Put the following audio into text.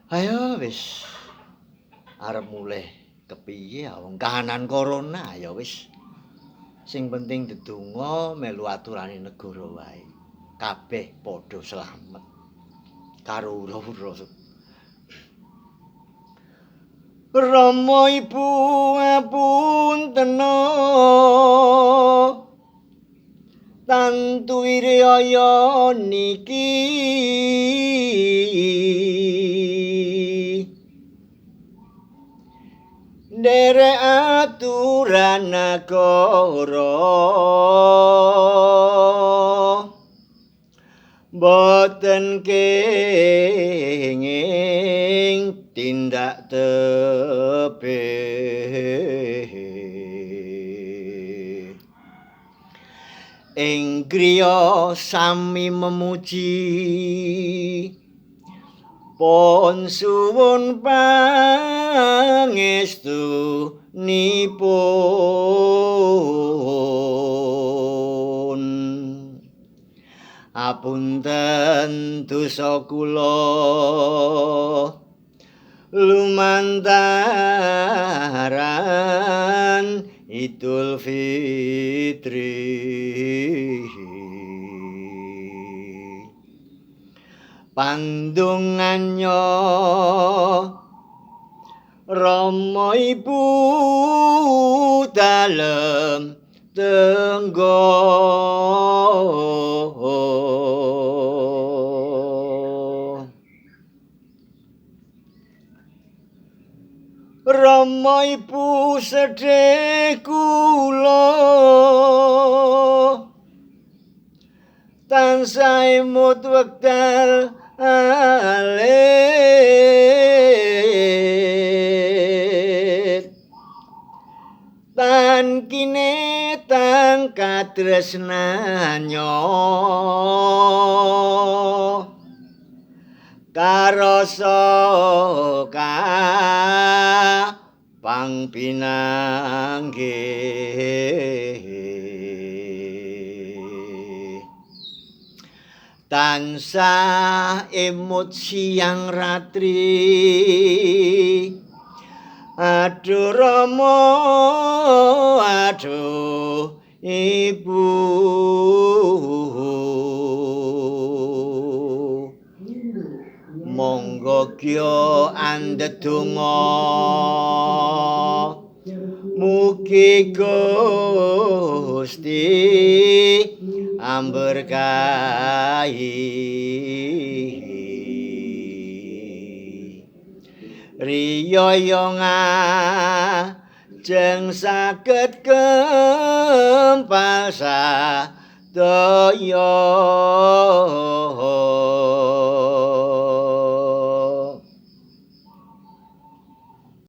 Ayo wis arep mulih kepiye wong kahanan corona ya wis. Sing penting ndedonga melu aturane negara wae. Kabeh padha slamet. Karo ura-ura. Rama ibu apuntena tantu wiraya niki nderek aturan nagara boten kenging tindak tebih. Ing griya sami memuji pun suwun pangestunipun. Apunten dosa kula lumantaran Idul Fitri. Pandungannya Rama ibu dalem tenggo. Rama ibu sedih kula tansah emut wekdal alit tan kine tang katresnanyo karasa kapang pinanggih. Tansah emut siang ratri aduh Rama aduh ibu. Monggo kya andedonga mugi Gusti amberkahi. Riyaya ngajeng saged kempal sadaya.